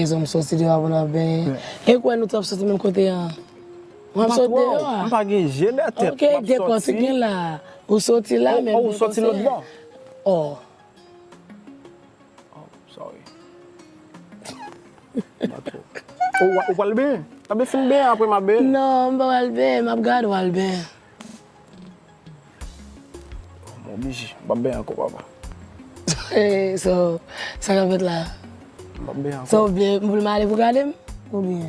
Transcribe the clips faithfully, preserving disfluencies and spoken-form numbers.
Rezon m soti deyò pou n ap benyen. E kwè nou t ap soti menm kote a. M ap soti deyò a. M pa gen je lè tèt. Ok, dekò ti gen la. Ou soti la, men ou soti lòt bò. Oh. Oh, sorry. Ou pral benyen? N ap fin benyen apre m ap benyen? Non, m pa pral benyen, m ap gade w al benyen. M oblije. M p ap benyen ankò, papa. So, sa k ap fèt la? M p ap benyen ankò. So, ou vle pou m ale pou gade m? Oubyen?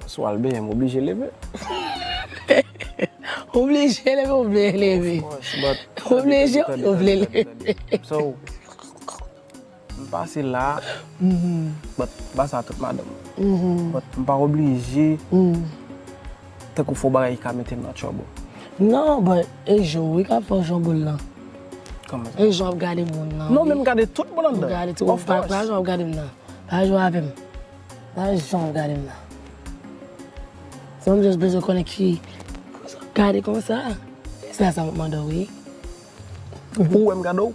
Si w al benyen, m oblije leve. Ou oblije leve, ou vle leve? Of course, but... Ou oblije, ou vle leve? So, m pase la, but m pase a tout madanm. But m pa oblije, tankou fò bagay ka mete m nan trouble. Non, but e jan wi k ap fè w jan boul lan. Kòman sa? E jan w ap gade moun nan. Non, men m gade tout moun anndan. Ou gade tout moun. Pa jan w ap gade m nan. Pa jwe avè m. Pa jan w ap gade m nan. So, m just bezwen konnen ki, kòman sa w ap gade konsa. E sa, sa m ap mande w, wi. Ou wè m gade w?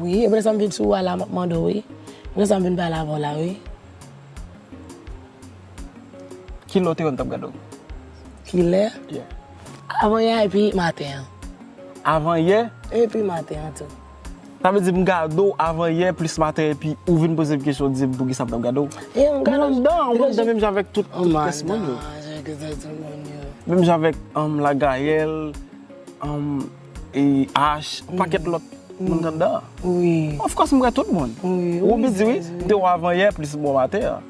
Wi, e pou sa m vin sou ou a la, m ap mande w, wi. E pou sa m vin pale avè w la, wi. Kilè w te wè m t ap gade w? Kilè? Yeah. Avan yè epi maten an. Avan yè? Epi maten an tou. Sa vle di m gade w avan yè plis maten epi ou vin poze m kesyon, di m poukisa m t ap gade w? Ou anndan, ou anndan menm jan avèk tout, tout rès moun yo. Menm jan avèk, um, Lagayèl, um, e H, yon pakèt lòt moun anndan. Wi. Of course, m wè tout moun. Wi, ou bizniz, wi. M te wè w avan yè plis bò maten an.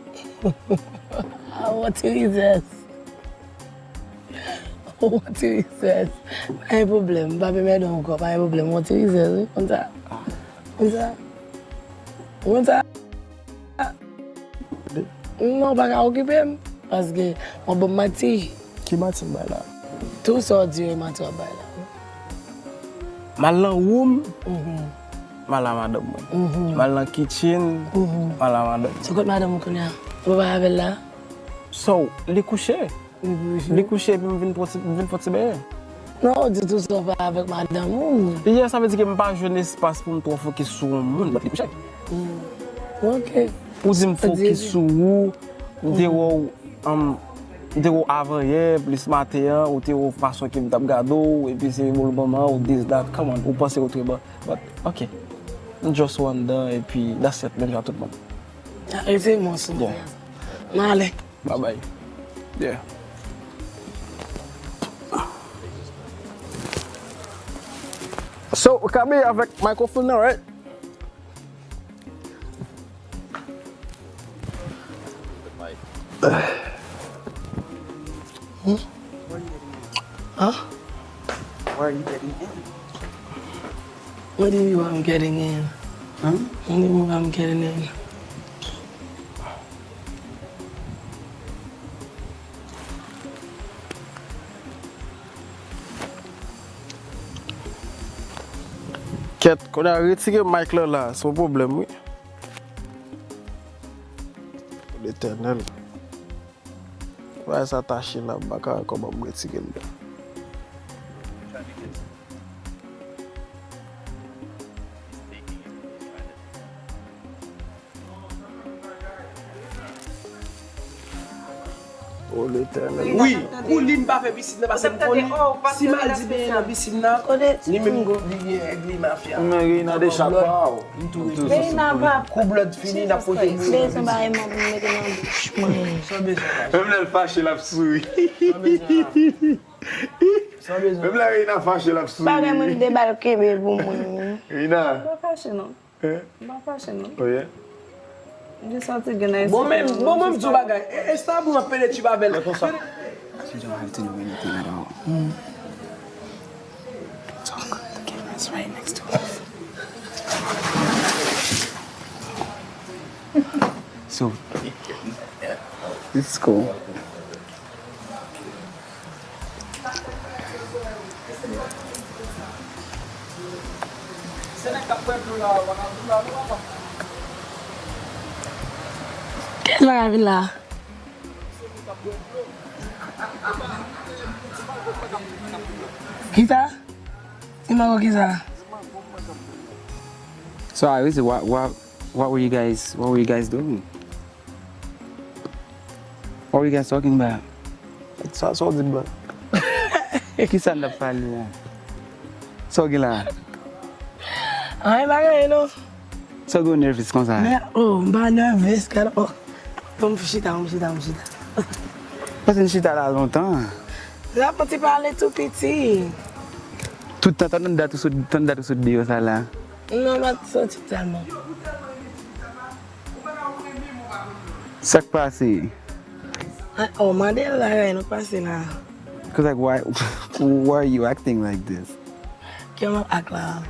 Ah, w ti rizèz. W ti rizèz. Pa gen pwoblèm, m p ap anmède w ankò, pa gen pwoblèm. W ti rizèz, wi, konn sa. Konn sa. Konn sa. Non, w pa ka okipe m, paske w ap ban m manti. Ki manti m bay la? Tout sa w di yo, e manti w ap bay la. M al nan woum, m al a madanm mwen. M al nan kitchen, m al a madanm mwen. So, kot madanm ou kounye a? Ou pa avè l la? So, li kouche. Li kouche. Li kouche epi m vin fè ti, m vin fè ti benyen. Non, w di tou sa w pa avèk madanm ou. Yeah, sa vle di ke m pa jwenn espas pou m twò fokis sou yon moun, but li kouche. Ok. Ou di m fokis sou ou, m te wè w, um, m te wè w avan yè, plis maten an, ou te wè w fason ke m t ap gade w, epi se boul manman w, this, that, come on, ou panse otreman. But, ok. M just wè w anndan, epi that's it, menm jan tout moun. Arete mwen sou. Yeah. M ale. Bye bye. Yeah. So, ou ka benyen avèk microphone nan, right? Hmm? Huh? Where are you getting in? What do you mean where I'm getting in? Huh? What do you mean where I'm getting in? Kèt, kounye a retire mic lan la, se yon pwoblèm, wi. O Letènèl. Bagay sa tache la, m pa ka wè kòman m retire l la. O Letènèl. Wi, kou li m pa fè pisin nan, paske m konnen si m al di benyen nan pisin nan, li menm li gen èg li mafya. Men Reina deja pa w. M tou rete. Kou blòd fini, n ap pote mwen nan pisin. Bezwen bay mwen pou m mete nan bouch mwen. Sa w bezwen la? Menm lè l fache, l ap souri. Sa w bezwen la? Sa w bezwen la? Menm lè Reina fache, l ap souri. Bagay mwen m te ba l kenbe pou mwen. Reina. M pa fache non. M pa fache non. Oh yeah? M te santi gen nan espri. Bon, men, bon, men m di w bagay. E, e sa pou mwen pede ti babèl. Lè konsa. She don't have to know anything at all. Talk. The camera's right next to us. So, it's cool. Kiyès pa ka vin la? Kisa? Ti mango kisa? So, I was, what, what, what were you guys, what were you guys doing? What were you guys talking about? Sa sa w di m la? Ki sa n ap pale a? Sa w gen la? Anyen pa gen anyen non. Sa w gen w nervous konsa? Men, oh, m pa nervous, gad, oh. Bon, m chita, m chita, m chita. Paske n chita la lontan. N ap ti pale tou piti. Tout tan, tann dat ou sot, tann dat ou sot deyò sa la. Non, m pa t soti tèlman. Sa k pase? Ah, oh, mande l bagay nou pase la. Cause like why why are you acting like this? Kè m ap ak la.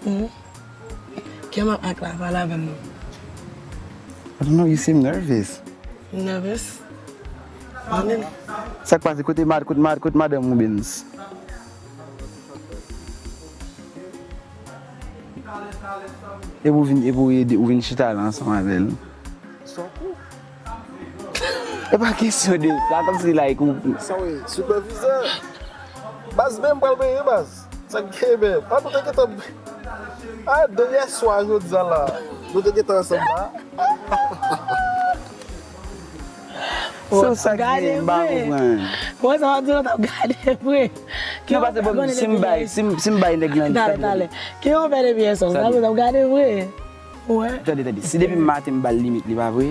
Hmm? Kè m ap ak la, pale avè m non. I don't know, you seem nervous. M nervous? Mande l. Sa k pase kote mad kote mad kote madanm ou Benz? Epi ou vin epi ou ede ou vin chita la ansanm avè l. E pa kesyon de sa, kòmsi like ou. Sa w ye? Sipèvizè? Baz, men m pral benyen, baz. Sa k genyen, men? A, nou te gentan. A, dèyè swa jodi a la. Nou te gentan ansanm la. So sa k genyen, m pa konprann. Mwen sa w ap di nou t ap gade vre. Non, paske bon, si m bay, si m, si m bay nèg lan. Talè, talè. Ki yon fè depi yè swa, sa w ap gade vre. Wè. Tande, tande. Si depi maten m ba l limit li, pa vre?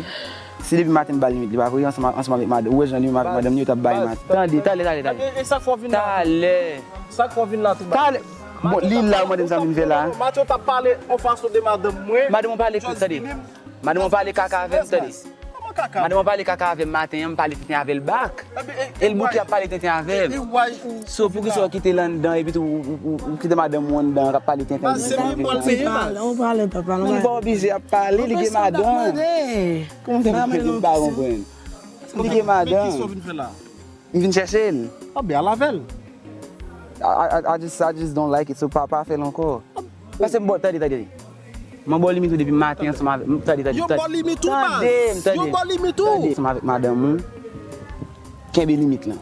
Si depi maten m ba l limit li, pa vre? Ansanm, ansanm avèk madanm, ou wè jan li menm avèk madanm li, yo t ap bay maten. Tande, talè, talè, talè. E sa k fè w vin la tou? Talè. Sa k fè w vin la tou? Talè. Bon, li la, ou mande m sa m vin fè la? Matye, w t ap pale yon fason de madanm mwen. Madanm ou pale, tande. Madanm ou pale kaka avè m, tande. Madanm ou pale kaka avè m maten an, m pale tenten avè l back. E l bouke ap pale tenten avè m. So, poukisa w kite l anndan epi tou ou, ou, ou, ou kite madanm ou anndan k ap pale tenten avè l? Se mwen pral peye, baz. Ou pale, papa. Li pa oblije ap pale, li gen madanm. Kòman w fè pou kite m pa konprann? Li gen madanm. Kisa w vin fè la? M vin chèche l. A, ben, al avè l. I, I, I just, I just don't like it, so pa, pa fè l ankò. Paske m bò, tande, tande. Mwen bò limit ou depi maten ansanm avèk m. Tande, tande. Yo bò limit ou, baz. Tande m, tande. Yo bò limit ou. Tande. Ansanm avèk madanm ou. Kenbe limit lan.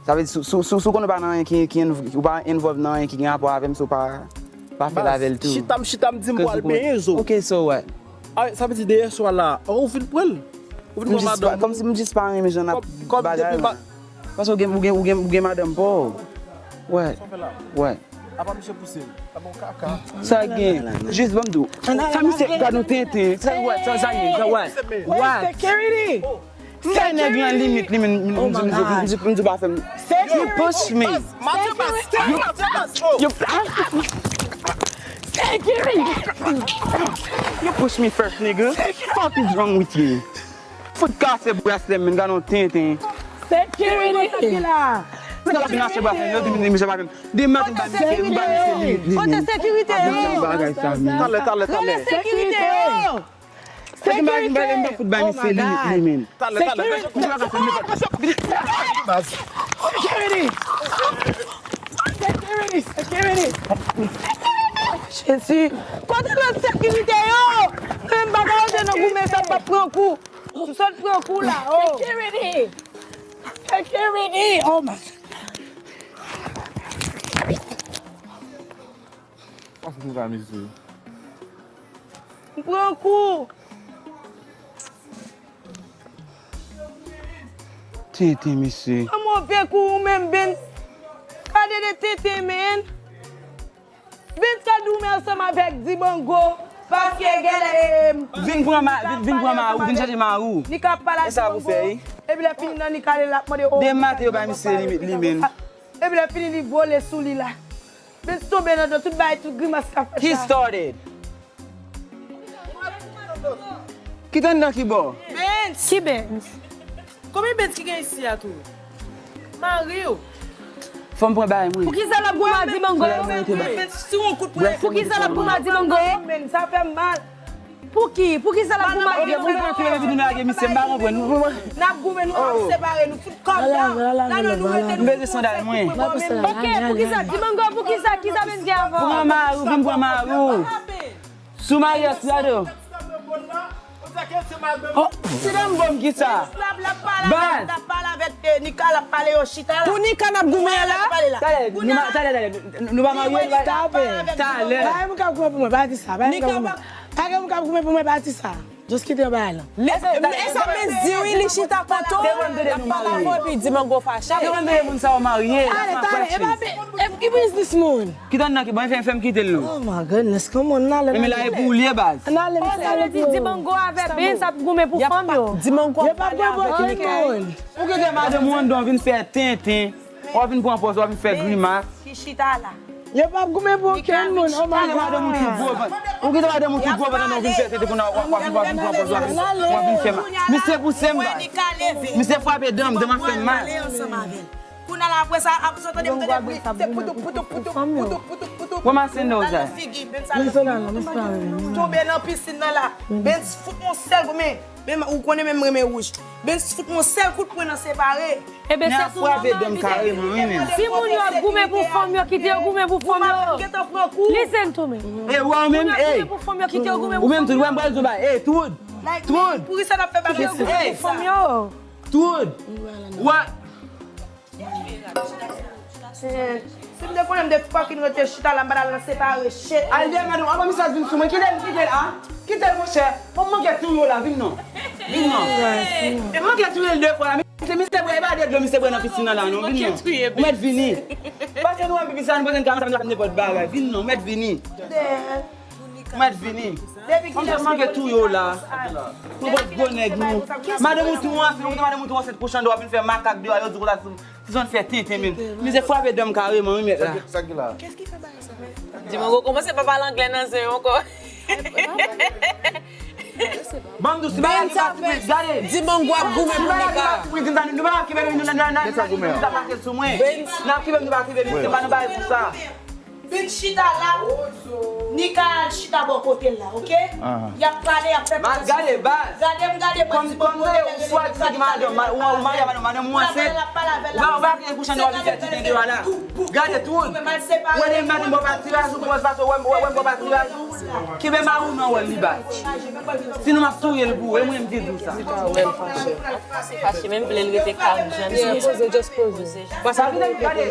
Sa vle di, si, si, si, si w konnen w pa nan anyen ki, ki, ou pa involve nan anyen ki gen rapò avè m, so pa, pa fè l avè l tou. Chita m, chita m di m pral benyen zo. Ok, so what? Ah, sa vle di dèyè swa la, oh, ou vin pran l? Ou vin pran madanm ou? Kòmsi m jis pa renmen jan n ap bagay la. Paske ou gen, ou gen, ou gen, ou gen madanm pa w. Wè. Wè. Apa misye pouse l? Apa w kaka? Sa gen. Jis ban m di w. Sa misye gad yon tenten. Sa wè, sa, sa gen, sa wè. Wè. Security! Sa nèg lan limit li, men m di w pa fè m. You push me. Matye bas, Matye bas, You, you push me first, nigga. Fuck is wrong with you? Fout kase braslè m, men gad yon tenten. Security! Mwen ta fin achte braslè, yo di m misye pa fè m. Demen maten m ba misye, m ba misye limit li, men. Kote sekirite yo? Bagay sa, men. Talè, talè, talè. Kote sekirite yo? Mwen pa fout ba misye limit li, men. Talè, talè. Security! Security! Security! Jezi! Kote lòt sekirite yo? Menm bagay yo te nan goumen sa pa pran kou. Sot pran kou la, oh. Security! Security! Oh my God! Pas pou sa, mesye. M pran kou. Tenten, mesye. An move kou ou menm, Ben. Gade de tenten, men. Vince ka doumen ansanm avèk Dibango, paske genlè. Vin pran ma, vin, vin pran mari w, vin chache mari w. Li ka pale ak Dibango. Epi lè fini nan li ka ale l ap mande, oh. Demen maten yo bay misye limit li, men. Epi lè fini li vole sou li la. Vince tonbe nan do, tout bagay, tout grimas ka fèt la. He started. Kite anndan ki bò? Vince! Ki Vince? Konbyen Benz ki gen isi a tou? Mari w. Fò m pran bagay mwen. Poukisa l ap goumen ak Dibango? Fò m pran bagay mwen. Poukisa l ap goumen ak Dibango? Sa fè m mal. Pou ki? Poukisa l ap goumen ak Dibango? Pou ki lage misye, m pa konprann. N ap goumen, nou ap separe, nou fout kòb la. La, nou, nou rete, nou. M bezwen sandal mwen. Ok, poukisa? Dibango, poukisa? Kisa Benz gen avè w? Pran mari w, vin pran mari w. Sou maryaj, gade w. Oh, sit down, bòm, kisa? Baz. L ap pale avèk, eh, Nika, l ap pale yo chita la. Pou Nika n ap goumen la? Talè, nou pa, talè, talè, nou pa marye, nou pa, talè. Pa gen moun k ap goumen pou mwen, pa di sa. Pa gen moun k ap goumen pou mwen, pa di sa. Just kite yo bay la. E sa men di wi, li chita kote w, l ap pale avè w epi di mango fache. Te konn tande moun sa yo marye. Ale, tande, e pa e ki biznis moun? Ki tann nan ki bon, fè m kite l non. Oh my goodness, come on, n ale. Men la e pou ou l ye baz. N ale, misye ale pou ou. Di mango avè Benz ap goumen pou fanm yo. Di mango ap pale avè ki mekanik. Ou gen madanm ou anndan w vin fè tenten. W ap vin pran pòz, w ap vin fè grimas. Ki chita la. Yo p ap goumen pou okenn moun. Oh my God. Ou kite madanm ou tout gwo vant, ou kite madanm ou tout gwo vant, ou vin fè tenten pou nan w ap vin pran pòz, w ap vin fè mal. Misye pouse m baz. Misye frape dan m, dan m ap fè m mal. Kounye a la apre sa, apre sa, tande m tande bri. Se poutou, poutou, poutou, poutou, poutou, poutou. Wè masen nan w sa. Tonbe nan pisin nan la. Benz fout yon sèl goumen. Men ou konnen men m renmen wouj. Benz fout yon sèl kout pwen nan separe. Ebyen, se tou nòmal, li te di. Si moun yo ap goumen pou fanm yo, kite yo goumen pou fanm yo. Listen to me. E wè w menm, ey. Moun yo ap goumen pou fanm yo, kite yo goumen pou fanm yo. Ou menm tou, wè m pral di w bagay. Ey, Trud. Trud. Pou ki sa n ap fè bagay yo goumen pou fanm yo? Trud. Wè. Si m te konnen m te fucking rete chita la, m pa t al nan separe shit. Al dèyè madanm, apa misye vin sou mwen? Kite l, kite l, a? Kite l, monchè. Bon, m manke touye w la, vin non. Vin non. E m manke touye l de fwa la. Misye, misye bwè, e pa de dlo misye bwè nan pisin nan la, non. Vin non. Ou mèt vini. Pase nou wè m pipi sa, nou pase n ka, nou ka fè nenpòt bagay. Vin non, ou mèt vini. Ou mèt vini. Fanm sa manke touye w la. Yon bòt gwo nèg nou. Madanm ou tou ansent, ou kite madanm ou tou ansent pou chan dwa vin fè makak deyò, yo di w la sou. Tizon fè tenten menm. Mizè frape dan m kareman, wi, mèt la. Sa ki la? Dimango kòmanse pa pale anglè nan zen ankò. Ban m di w, si bagay ki pa tou près, gade. Dimango ap goumen pou Nika. Si bagay ki pa tou près, di m sa, nou pa kibe nou nan nan nan sa pase sou mwen. N ap kibe m, nou pa kibe m, se pa nou bagay pou sa. Vin chita la. Nika al chita bò kote l la, oke? Y ap pale, y ap fè tout. Gade baz. Gade m, gade mwen. Kòm, kòm ou swadizan ki madanm, ou marye a madanm, madanm ou ansent. Ou pa, ou pa gen kouch an nou ap fè tenten deyò la. Gade tout. Ou wè de maten bò patiraj, ou kòmanse pase, ou wè m bò patiraj. Kenbe mari w nan wè l li baz. Sinon m ap touye l pou ou, e mwen m di w sa. Fache, fache, menm vle l rete kalm, jan l ye. Poze, just poze. Sa vin gade.